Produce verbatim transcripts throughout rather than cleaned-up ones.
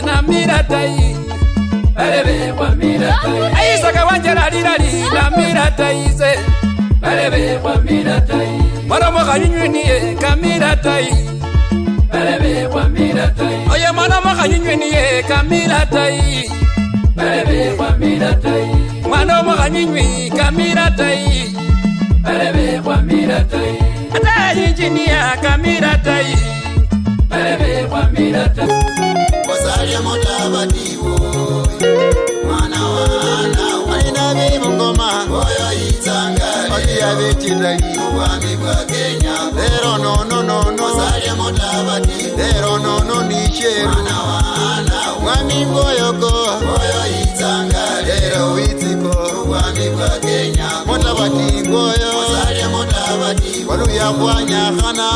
Namira tai, balebe kwa mira tai. Aisaka wanje lali lali, namira tai se, balebe kwa mira tai. Mwana mwakhanyunywi niye kamira tai, balebe kwa mira tai. Oye mwana mwakhanyunywi niye kamira tai, balebe kwa mira tai. Mwana mwakhanyunywi kamira tai, balebe kwa mira tai. Ata injinia kamira tai, balebe kwa mira tai. Musalia Mudavadi wo, mwana wa Anna wo. Aina bibungoma. Oyo yitsanga. Oyo yabechitali. Obwami bwa Kenya. Lero no, no, no, no. Musalia Mudavadi. Lero no, no, ni sheru. Mwana wa Anna wo. Mwami Mboyoko. Oyo yitsanga. Lero witsiko. Obwami bwa Kenya. Mudavadi ngoyo. Musalia Mudavadi. Waluya khwanyakhana.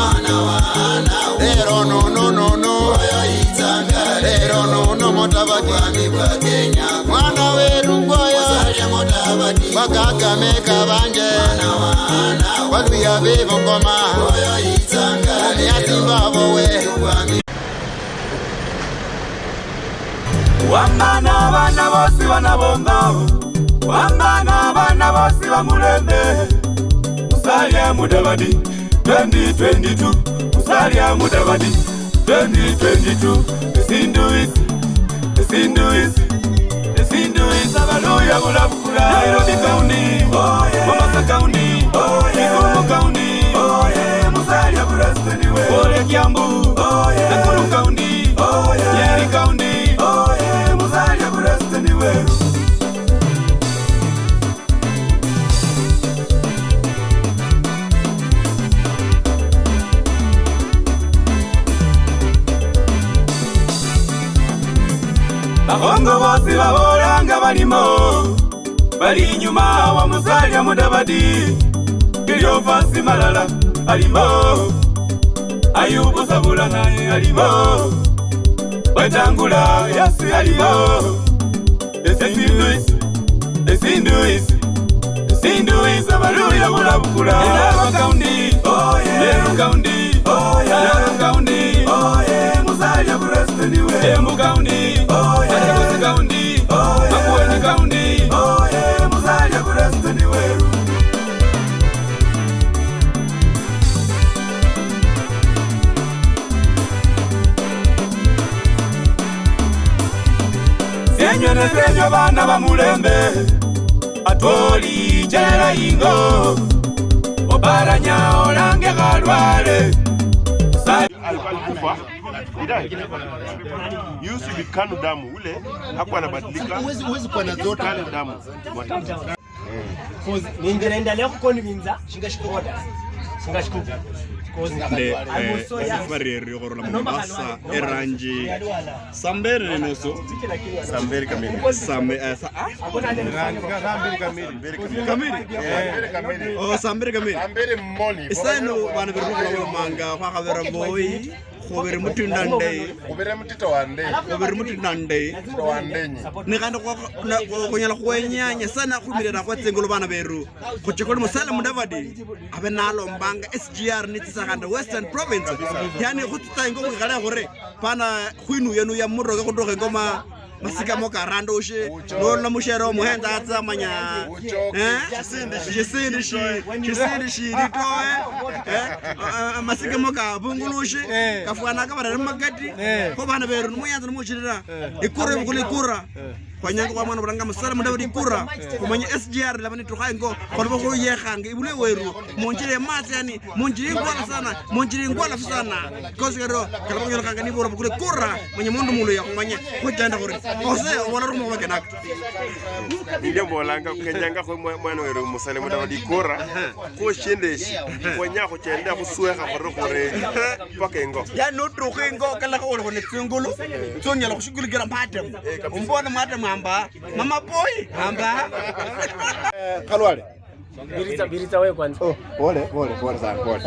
Lero no, no, no, no. Lero no, no, Mudavadi. Mwana weru ngoyo. Bakakame kabanje. Waluya bebongoma. Yasimba bowe. Wamba n'abaana bosi banabongo, wamba n'abaana bosi bamulembe. Musalia Mudavadi, twenty twenty-two. Musalia Mudavadi, twenty twenty-two. Esindu isi, esindu isi, esindu isi abaluya bulabu. Nairobi County, oye. Mombasa County, oye. Kisumu County, oye. Musalia President we. Ole Kiambu, oye. Nakuru County, oye. Nyeri County, oye. Musalia President we. Bakhongo bosi babolanga balimo, bali inyuma wa Musalia Mudavadi. Cleophas Malala alimo, Ayubu Sabula naye alimo, Wetangula yasi alimo. Esindu isi, esindu isi, esindu isi abaluya bulabukula. Endaba County, oye. Meru County, oye. Narok County, oye. Musalia President we. Embu County, oye. Machakos County, oye. Makueni County, oye. Musalia President weru. Sienywe ne sienywe bana ba mulembe, atwoli chelela ingo, oparanya olange khalwale. Sa- Alikufa. He died. He used to be Kanu Damu. Ule hakuwa anabadilika. Huwezi, huwezi kuwa na zote. Kanu Damu. Cause ninjira endala ya kuconvince shinga shikuroda. Shinga shikuku. Cause nde, I was so eh, young. Safari eri okhurula Mombasa, eranji. Sambere nenoso. Sambere kamili. Sambe, eh, sa-, ah? Eranji, sambere kamili. Kamili? Eh. Sambere kamili. Oh, sambere kamili. Sambere moni. Isano, bana beru khulomanga, khwakhabera boy. Khubiri mutinda ndei. Khubiri mutito wa ndei. Khubiri mutinda ndei. Mutito wa ndenyi. Ni khandi khwa-, na-, khwa-, khunyala khwenya Nyasaye nakhumirira khwa tsingulu bana beru. Khuchikoli Musalia Mudavadi. Abe nalombanga S G R ni tsisa khandi Western Province. Yani khutsitsa ingo khwikhale khure. Pana khwinuya nuya muroge khudukha ingoma. Masika mo karandoshe, nolola mushere omuhenza atsa manya, eh? Shisindi shi-, shisindi shiritoe, eh? Ah, ah, masika mo kabungulushe, eh, kafwana kabarere makati, eh, ko bana beru numuyanza numuchirira, eh, ikura ibukula ikura. Eh. Khwenyanga khwa mwana bulanga Musalia Mudavadi ikura, eh, khumanye S G R laba nitukha ingo, khwaliba khuyekhanga, ibule weru, munjire matsi yani, munjire ingwala sana, munjire ingwala sana. Kosi kero, kala kunyola kanga nibora bukule kura, mwenye mundu mulu ya kumanya, kujenda kuri. Ose, wala rumo wake naka. Ndio mbolanga, kenyanga khwe mwa-, mwana weru Musalia Mudavadi kura, aha, kushinde shi, aha, kwenya kuchenda kusweha kore kore, paka ingo. Ya nutukha ingo, kala ko ole ne tsingulu, tsonyala kushughulikia madam. Eh, kabisa. Umbone madam amba, mama boy, amba. Eh, Kalwale. Biritsa, biritsa wewe kwanza. Oh, pole, pole, pole sana, pole.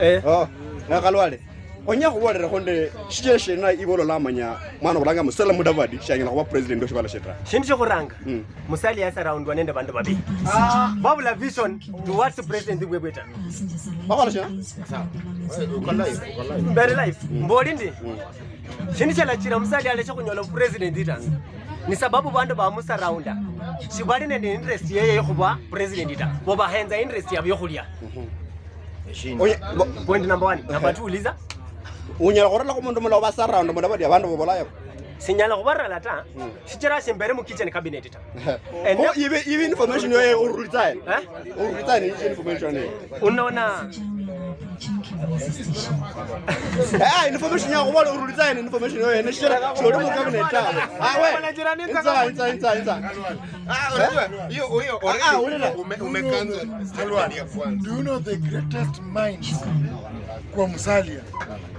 Eh. Eh. Oh, na Kalwale. Onya khubolerekho nde shichira shina ibo olola amanya mwana khulanga Musalia Mudavadi shanyala khuba president wa shibala shetra. Shindu shokhuranga. Mm. Musalia yasaraundwa nende bandu babi. Ah. Babula vision towards president bwebwe ta. Bakhola shina? Sawa. Very life. Mm. Mboli ndi. Mm. Shindu shialachira Musalia aleshe khunyola president ta, ni sababu bandu bamusaraunda shibali nende interest yeye yokhuba president ta, bo bahenza interest ya byokhulya. Oye, bo- Point number one. Number two, uliza. Unyala khurala khumundu mulala basaraunda mulala bali abandu bobolaya. Sinyala khubarala ta, shichira shimbere mu kitchen cabinet ta. Ko ibe ibe information yoye urulitsaye. Eh? Urulitsaye ni information yoye. Unaona? Ah, information ya kubola urulitsaye ni information yoye ne shira shori mu cabinet ta. Ah, we. Inza, inza, inza, inza. Ah, unajua hiyo hiyo already ume- umekanza. Halwani ya kwanza. Do you know the greatest minds kwa Musalia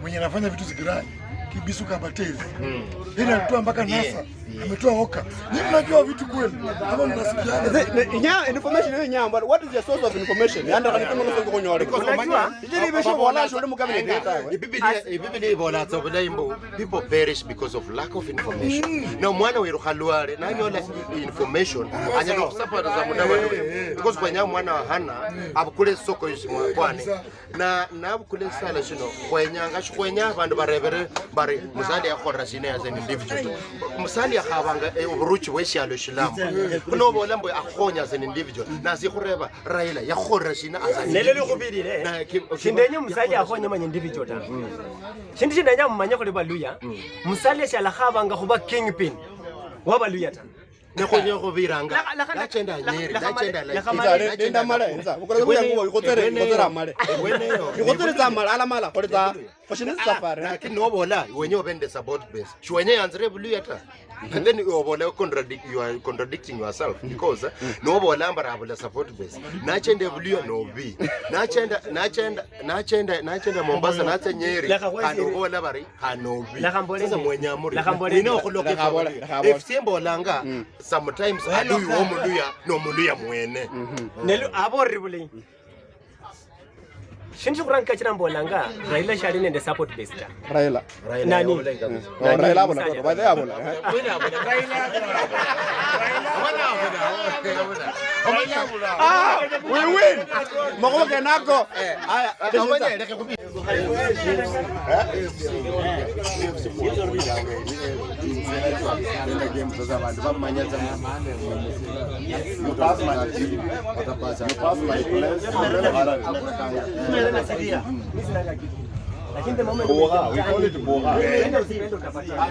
mwenye anafanya vitu zikirai? Kibisu Kabatezi. Yeye alitoa mpaka NASA. Ametoa oka. Nyinyi mnajua vitu kweli? Kama mnasikiana. Inya information yo nyamba. What is your source of information? Yanda kanituma kusonga kunyole. Unajua? Ijiri bisho bola shole mu cabinet tawe. Biblia Biblia ibola tsobula imbo, people perish because of lack of information. Na mwana weru khalwale nanyola information anyala kusapota za mudaba. Because kwenya mwana wa Hana abukule soko yoshimwa kwane. Na nabukula esisala shino, khwenyanga shikhwenya abandu barebere bari Musalia yakholera shina as an individual. Musalia akhabanga eh, oburuchi bweshialo shilamu. Nobola mbu akhonya as an individual, nasi khureba Raila yakholera shina as an nelo individual. Likhubirire. Na ki- shindenye Musalia akhonye manya individual ta. Shindu shindenya mumanye khuli Baluya, Musalia shalakhabanga khuba kingpin wa Baluya ta. Nekhunya khuviranga nachenda Nyeri, nachenda Laikipia, nachenda Nakuru. Inza, inza, ukora kuya nguo ikotere, ikotere amale. Ikotere za amale, ala mala, kore za. Koshini safari. Lakini nobola wenye obende support base. Shwenye yanzire buluya ta. And then you obola contradict, you are contradicting yourself because eh, nobola mbara abula support base. Nachenda buluya nobi. Nachenda nachenda nachenda nachenda Mombasa nacha Nyeri. Lekha khwesire. Kandi obola bari Hanobi. Lekha mbole. Sasa mwenya muri. Lekha mbole. Wina okhuloka. Lekha mbole, lekha mbole. Efisi embolanga sometimes adui womuluya nomuluya mwene. Nelu aborri bulayi. Shindu shikhuranga kachira mbolanga Raila shali nende support base ta. Raila. Nani? Oh, Raila abola, Raila abola. Ah, we win. Makhuwa kenako. Aya,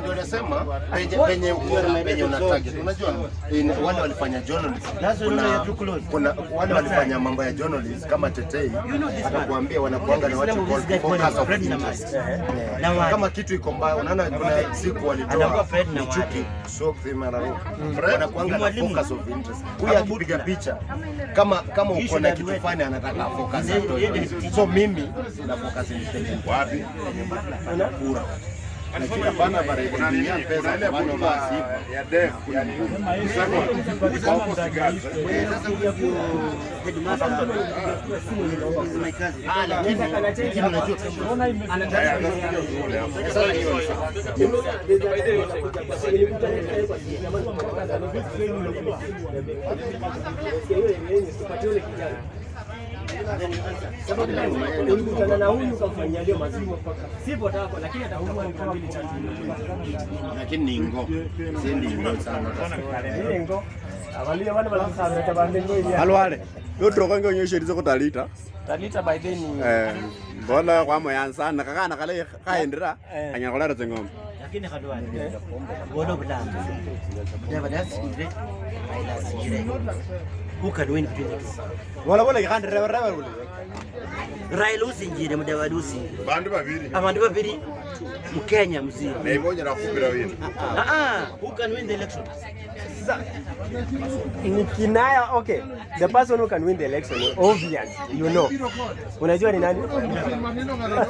Ndio nasema penye penye uko na penye una target. Unajua in- wale walifanya journalism, kuna, kuna wale walifanya mambo ya journalism kama Tetei, atakwambia wanakuanga na watu called focus of interest. Eh, kama kitu iko mbaya, unaona kuna siku walitoa Michuki, so Fred Mararu. Wanakuanga na focus of interest. Huyu akipiga picha kama kama uko na kitu fulani anataka focus atoe. So mimi na focus ni wapi? Kura. Lakini hapana, bara kuna nini pesa kwa watu wa sifa. Ya dev, kuna nini? Ulikutana na huyu ukamfanyia leo maziwa mpaka sipo tako, lakini atakuwa ni kamili tatu. Lakini ni ngo. Si ni ngo sana. Ni ngo. Abali abana balakusabira tabande ngo ya. Alwale. Yo troko ngo nyoshe rizo kutalita. Talita by then. Eh, mbola kwa moyan sana kakana kale kaendera. Eh. Anyala khulera tsing'ombe. Lakini khandi wali bola obulanga. Mudavadi asinjire, Raila asinjire. Who can win between the two? Bola bola khandi reba reba bula. Raila usinjire, Mudavadi usinjire. Bandu babiri. Abandu babiri mu Kenya mzima. Na ibo onyala khupira wina. Ah, ah. Who can win the election? Sasa, ni kinaya, okay. The person who can win the election, obvious, you know. Unajua ni nani?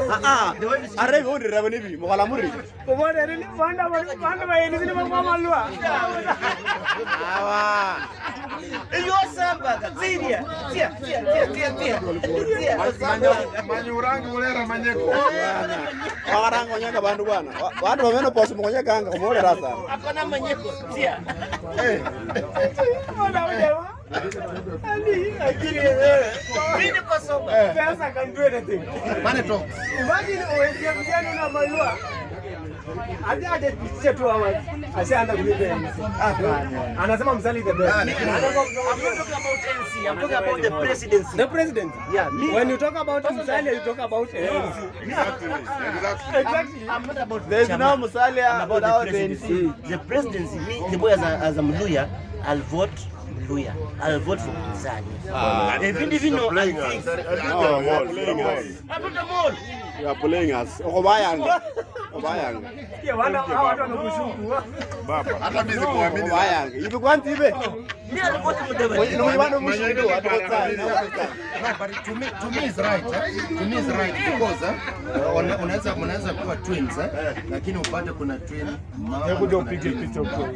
Ah, ah. Are undi reba nibi, mukhola muri. Ubone ni banda banda bayeni ni mama lwa. Awa. Iyo samba tsiria. Tia, tia, tia, tia, tia. Manyi urangi ulera manyeko. Wakaranga onyaka bandu bwana. Wa- Bandu bameno posi mukonyakanga kumolera sana. Hapana manyeko. Tia. Ona ujawa. Ali, akili wewe. Mimi niko soba. Pesa can do anything. Money talks. Imagine uwezi ya mjane na malua. Ati, ati, picha tu hawa. Asianza kulipa N C. Anasema Musalia is the best. I'm not talking about N C. I'm talking about the presidency. The presidency. Yeah, me. When you talk about Musalia, you talk about N C. Exactly. Exactly. I'm, I'm not about There's no Musalia without the N C. The presidency, me, the boy as a, as a Mluya, I'll vote Mluya. I'll vote for Musalia. Ah, Even if you know, I'll fix. No, you're playing us. I'm not a mole. You are playing us. Okhubayanga. Okhubayanga. Hata mimi sikuamini. Okhubayanga. Ibi kwanza ibe. Ni mwana mushindu, watu wote. No, but to me, to me is right, eh? To me is right because, eh, una-, unaweza, unaweza kuwa twins, eh? Lakini upate kuna twin mama. Hebu ndio upige picha huko.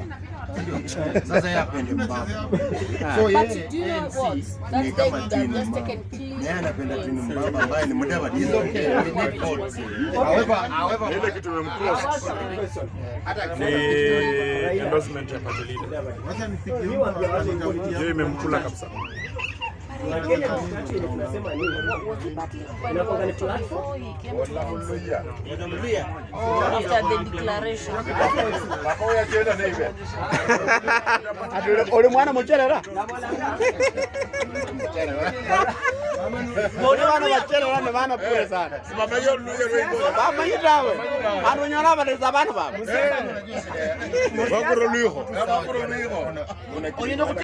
Sasa yeye apende mbaba. So yeye But do you know what? That ni kama lady that twin just mama. Taken Yeye anapenda twin mbaba ambaye ni Mudavadi. It's okay. We need votes. However, however, Ile kitu imemcross. Ni endorsement ya party leader. Hiyo imemkula kabisa. After the declaration. Ati uli, uli mwana mucherera? Uli mwana mucherera ni mwana bure sana. Bamanyi tawe. Bandu banyola abalesa abana babo. Bakura lwikho.